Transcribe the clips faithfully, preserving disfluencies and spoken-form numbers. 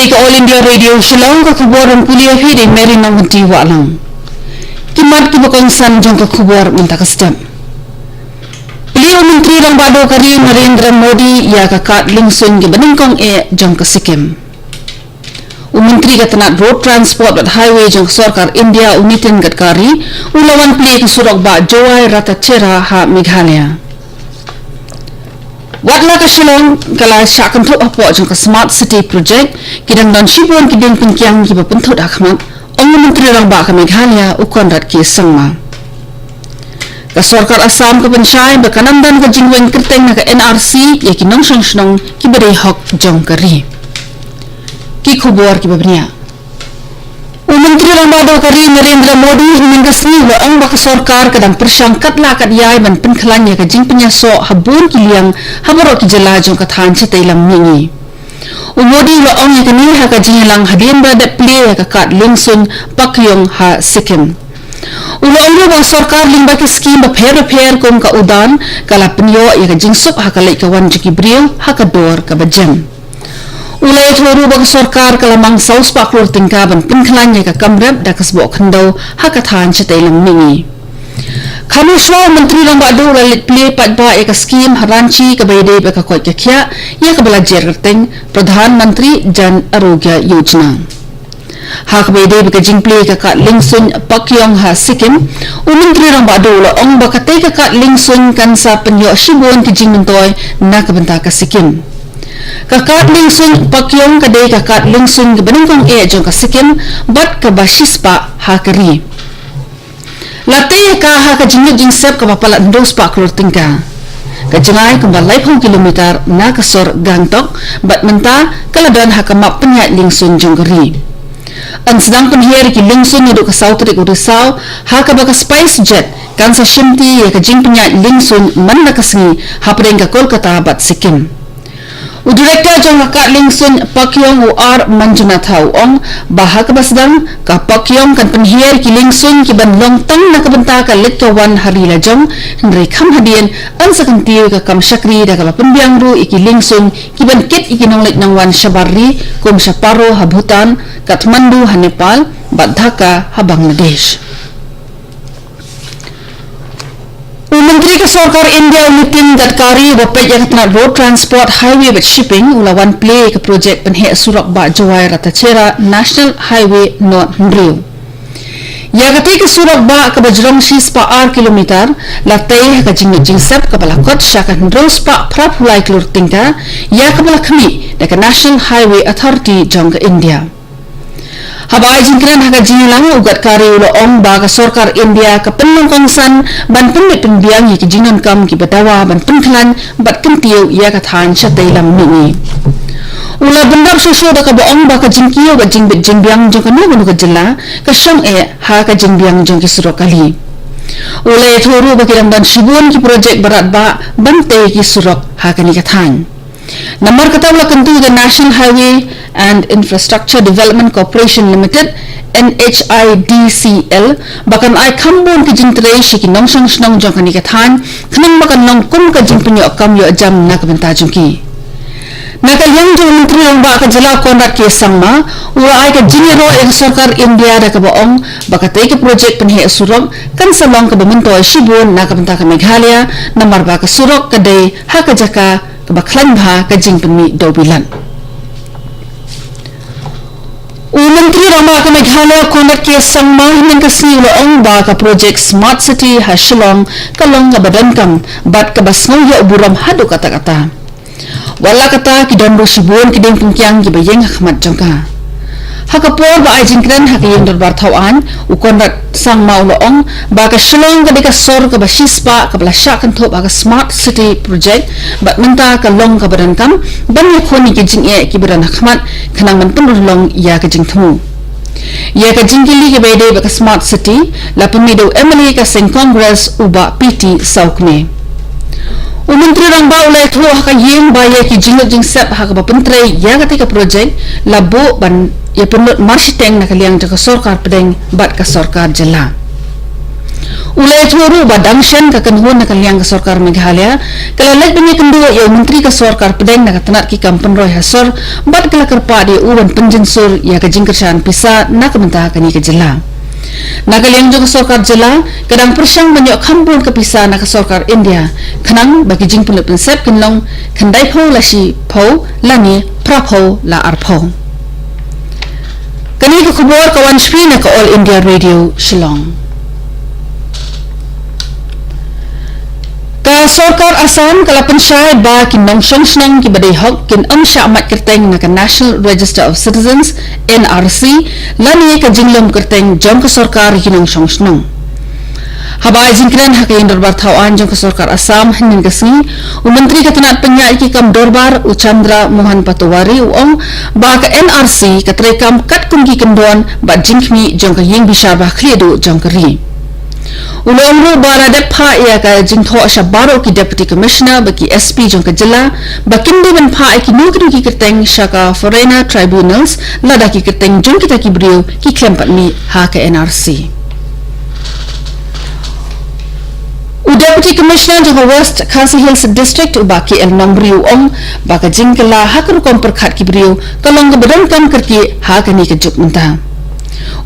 Ka All India Radio Shillong, ka khubor ban pule ïa phi da i Mary Nongkynti Wahlang. Ki mat kiba kongsan jong ka khubor mynta ka step. Plie u Myntri Rangbah Duh ka ri Narendra Modi ïa ka kad liengsuiñ kaba nyngkong eh jong ka Sikkim. U Myntri ka tnat Road Transport bad Highway jong ka sorkar India u Nitin Gadkari u la wan plie ka surok bah Jowai Rattachera ha Meghalaya. Wat la ka Shillong ka la shah kynthup hapoh jong ka Smart City Project, ki dang don shibun ki dieng pynkiang kiba pynthut ha khmat, ong u Myntri Rangbah ka Meghalaya u Conrad K Sangma. Ka sorkar Assam ka pynshai ba kan ym don ka jingweng kyrteng na ka N R C ïa ki nongshong shnong kiba dei hok jong ka ri. Ki khubor kiba bniah. U Myntri Rangbah Duh ka ri Narendra Modi hynnin ka sngi u la ong ba ka sorkar ka dang pyrshang katba lah katba ïai ban pynkhlaiñ ïa ka jingpynïasoh ha bun ki liang ha baroh ki jylla jong ka thaiñ shatei lam mihngi. U Modi u la ong ïa kane ha ka jingïalang hadien ba la dep plie ïa ka kad liengsuiñ Pakyong ha Sikkim. U la ong ruh ba ka sorkar lyngba ki skim bapher bapher kum ka UDAN ka la pynïoh ïa ka jingsuk ha ka leit ka wan jong ki briew ha ka dor kaba jem. U la ïathuh ruh ba ka sorkar ka la mang saw spah klur tyngka ban pynkhlaiñ ïa ka kam rep da ka sboh khyndew ha ka thaiñ shatei lam mihngi. Kham shuwa u Myntri Rangbah Duh u la leit plie paidbah ïa ka skim ha Ranchi kaba ïadei bad ka koit ka khiah ïa kaba la jer kyrteng Pradhan Mantri Jan Arogya Yojana. Ha kaba ïadei bad ka jingplie ka kad liengsuiñ Pakyong ha Sikkim, u Myntri Rangbah Duh u la ong ba katei ka kad liengsuiñ kan sa pynïoh shibun ki jingmyntoi na ka bynta ka Sikkim. Ka kad liengsuiñ Pakyong ka dei ka kad liengsuiñ kaba nyngkong eh jong ka Sikkim bad kaba shispah ha ka ri. La tei ïa ka ha ka jinglut jingsep kaba palat hynriew spah klur tyngka. Ka jngai kumba laiphew kilometer na ka sor Gangtok bad mynta ka la don ha ka map pynïaid liengsuiñ jong ka ri. Yn sdang pynhiar ïa ki liengsuiñ naduh ka saw tarik u Risaw ha kaba ka SpiceJet kan sa shimti ïa ka jingpynïaid liengsuiñ man la ka sngi hapdeng ka Kolkata bad Sikkim. U Director jong ka kad liengsuiñ Pakyong u R Manjunatha u ong ba ha kaba sdang ka Pakyong kan pynhiar ki liengsuiñ kiban long tang na ka bynta ka leit ka wan ha ri lajong, hynrei kham hadien yn sa kyntiew ïa ka kam shakri da kaba pynbiang ruh ïa ki liengsuiñ kiban kit ïa ki nongleit nongwan shabar ri kum sha Paro ha Bhutan, Kathmandu ha Nepal bad Dhaka ha Bangladesh. U Myntri ka Sorkar India u Nitin Gadkari uba peit ïa ka tnat Road Transport, Highway bad Shipping u la wan plie ïa ka projek pynheh surok bah Jowai Rattachera National Highway North hynriew. Ïa katei ka surok bah kaba jrong shispah ar kilometer la tei ha ka jinglut jingsep kaba la kot sha ka hynriew spah phra phew lai klur tyngka, ïa kaba la khmih da ka National Highway Authority jong ka India. Haba ai jingkren ha ka jingïalang, u Gadkari u la ong ba ka sorkar India ka pynlong kongsan ban pynbit pynbiang ïa ki jingdonkam kiba dawa ban pynkhlaiñ bad kyntiew ïa ka thaiñ shatei lam mihngi. U la bynrap shuh shuh da kaba ong ba ka jingkiew bad jingbit jingbiang jong kano kano ka jylla ka shong eh ha ka jingbiang jong ki surok kali. U la ïathuh ruh ba ki dang don shibun ki projek ba radbah ban tei ki surok ha kane ka thaiñ. Namar kata u la kyntu ïa ka National Highway and Infrastructure Development Corporation Limited, N H I D C L, ba kan ai kham bun ka jingtrei sha ki nongshong shnong jong kane ka thaiñ, khnang ba kan long kum ka jingpynïoh kam ïoh jam na ka bynta jong ki. Na ka liang jong u Myntri Rangbah ka jylla Conrad K Sangma, u la ai ka jingïaroh ïa ka sorkar India da kaba ong ba katei ka projek pynheh surok kan sa long kaba myntoi shibun na ka bynta ka Meghalaya, namar ba ka surok ka dei ha ka jaka kaba khlaiñ bha ka jingpynmih dewbilat. U Myntri Rangbah ka Meghalaya Conrad K Sangma hynnin ka sngi u la ong ba ka projek Smart City ha Shillong ka long kaba donkam bad kaba sngew ïoh burom haduh katta katta. Wat la kata, ki don ruh shibun ki dieng pynkiang kiba ïeng ha khmat jong ka. Ha ka por ba ai jingkren ha ka ïing dorbar thaw aiñ, u Conrad Sangma u la ong ba ka Shillong ka dei ka sor kaba shispah kaba la shah kynthup ha ka Smart City Project bad mynta ka long kaba donkam ban ïakhun ïa ki jingeh kiba don ha khmat khnang ban pynurlong ïa ka jingthmu. Ïa ka jingkylli kaba ïadei bad ka Smart City la pynmih da u M L A ka seng Congress u Bah P T Sawkmie. U Myntri Rangbah u la ïathuh ha ka ïing ba ïa ki jinglut jingsep ha kaba pyntrei ïa katei ka projek la buh ban ïa pynlut marshiteng na ka liang jong ka sorkar pdeng bad ka sorkar jylla. U la ïathuh ruh ba dang shen ka kynhun na ka liang ka sorkar Meghalaya ka la leit ban ïakynduh ïa u Myntri ka sorkar pdeng na ka tnat ki kam pynroi ha sor bad ka la kyrpad ïa u ban pynjynsur ïa ka jingkyrshan pisa na ka bynta kane ka jylla. Na ka liang jong ka sorkar jylla ka dang pyrshang ban ïoh kham bun ka pisa na ka sorkar India khnang ba ki jingpynlut pynsep kin long khyndai phew la shi phew lane phra phew la ar phew. Kane ka khubor ka wan shaphrang na ka All India Radio Shillong. Ka sorkar Assam ka la pynshai ba ki nongshong shnong kiba dei hok kin ym shah mad kyrteng na ka National Register of Citizens, N R C, lane ka jinglum kyrteng jong ka sorkar ïa ki nongshong shnong. Haba ai jingkren ha ka ïing dorbar thaw aiñ jong ka sorkar Assam hynnin ka sngi, u Myntri ka tnat pynïaid ki kam dorbar, u Chandra Mohan Patohari, u ong ba ka N R C ka trei kam katkum ki kyndon bad jingkhmih jong ka ïing bishar ba khlieh duh jong ka ri. U la ong ruh ba la dep phah ïa ka jingthoh sha baroh ki Deputy Commissioner bad ki S P jong ka jylla ba kim dei ban phah ïa kino kino ki kyrteng sha ka Foreigner Tribunals lada ki kyrteng jong kita ki briew ki khlem pat mih ha ka N R C. U Deputy Commissioner jong ka West Khasi Hills District, u Bah K L Nongbri, u ong ba ka jingkylla ha ka rukom pyrkhat ki briew ka long kaba donkam kyrkieh ha kane ka juk mynta.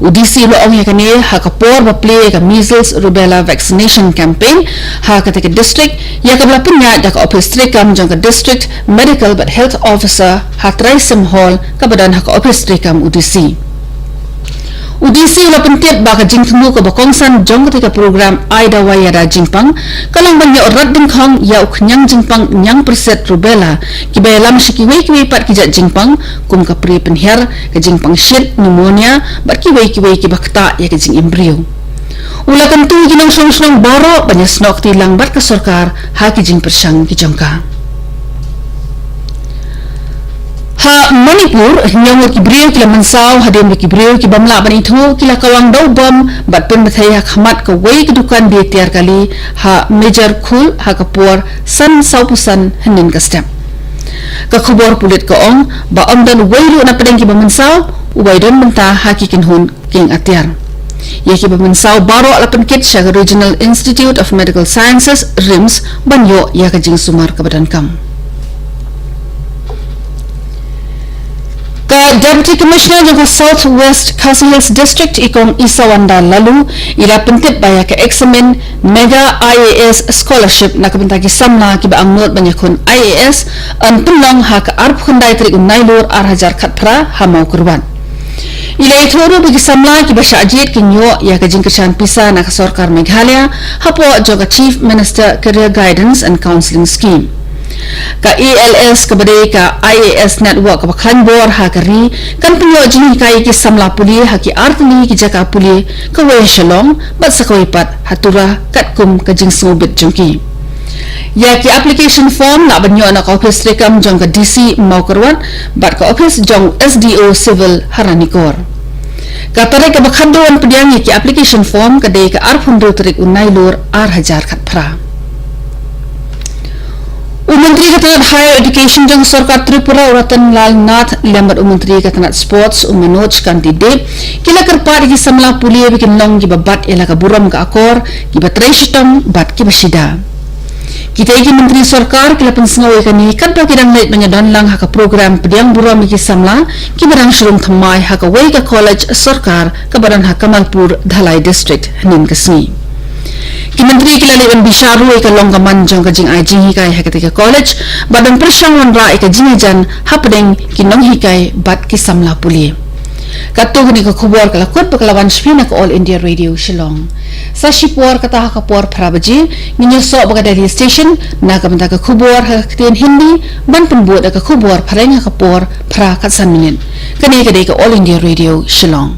U D C u la ong ïa kane ha ka por ba plie ïa ka Measles Rubella Vaccination Campaign ha kata ka district, ïa kaba la pynïaid da ka ophis treikam jong ka District Medical bad Health Officer ha Trai Sim Hall kaba don ha ka ophis treikam u D C. U D C u la pyntip ba ka jingthmu kaba kongsan jong kata ka program ai dawai ïada jingpang ka long ban ïoh rat dyngkhong ïa u khñiang jingpang ñiangpyrsit rubella kiba ïalam sha kiwei kiwei pat ki jait jingpang kum ka pri pynhiar, ka jingpang shit, pneumonia bad kiwei kiwei kiba ktah ïa ka jingim briew. U la kyntu ïa ki nongshong shnong baroh ban ïasnoh kti lang bad ka sorkar ha ki jingpyrshang ki jong ka. Ha Manipur, hynñiew ngut ki briew ki la mynsaw hadien ba ki briew ki bym lah ban ithuh ki la kawang da u bom bad pynbthei ha khmat kawei ka dukan die tiar kali ha Mejarkhul ha ka por san sawphew san hynnin ka step. Ka khubor pulit ka ong ba ym don uwei ruh na pdeng kiba mynsaw uba ïadon bynta ha ki kynhun kieng atiar. Ïa kiba mynsaw baroh la pynkit sha ka Regional Institute of Medical Sciences, RIMS, ban ïoh ïa ka jingsumar kaba donkam. Ka Deputy Commissioner jong ka South West Khasi Hills District, i Kong Isawanda Laloo, i la pyntip ba ïa ka eksamin Mega I A S Scholarship na ka bynta ki samla kiba angnud ban ïakhun I A S yn pynlong ha ka arphew khyndai tarik u Nailur ar hajar khatphra ha Mawkyrwat. I la ïathuh ruh ba ki samla kiba shah jied kin ïoh ïa ka jingkyrshan pisa na ka sorkar Meghalaya hapoh jong ka Chief Minister Career Guidance and Counselling Scheme. Ka A L S kaba dei ka I A S network kaba khlaiñ bor ha ka ri kan pynïoh jinghikai ïa ki samla pule ha ki artylli ki jaka pule, kawei ha Shillong bad sa kawei pat ha Tura katkum ka jingsngewbit jong ki. Ïa ki application form lah ban ïoh na ka ophis treikam jong ka D C Mawkyrwat bad ka ophis jong S D O Civil ha Ranikor. Ka tarik kaba khatduh ban pdiang ïa ki application form ka dei ka arphew hynriew tarik u Nailur ar hajar khatphra. U Myntri ka tnat Higher Education jong ka sorkar Tripura, u Ratan Lal Nath, lem bad u Myntri ka tnat Sports, u Manoj Kanti Deb, ki la kyrpad ïa ki samla pule ba kin long kiba bat ïa la ka burom ka akor, kiba trei shitom bad kiba shida. Kitei ki myntri sorkar ki la pynsngew ïa kane katba ki dang leit ban ïadon lang ha ka program pdiang burom ïa ki samla kiba dang shu rung thymmai ha kawei ka college sorkar kaba don ha Kamalpur, Dhalai District, hynnin ka sngi. Ki myntri ki la leit ban bishar ruh ïa ka long ka man jong ka jingai jinghikai ha katei ka college bad ban pyrshang wanrah ïa ka jingïajan hapdeng ki nonghikai bad ki samla pule. Katto katne ka khubor ka la kut bad ka la wan sha phi na ka All India Radio Shillong. Sa shipor kata ha ka por phra baje ngin ïasoh bad ka Delhi Station na ka bynta ka khubor ha ka ktien Hindi ban pynbud da ka khubor phareng ha ka por phra khatsan minit. Kane ka dei ka All India Radio Shillong.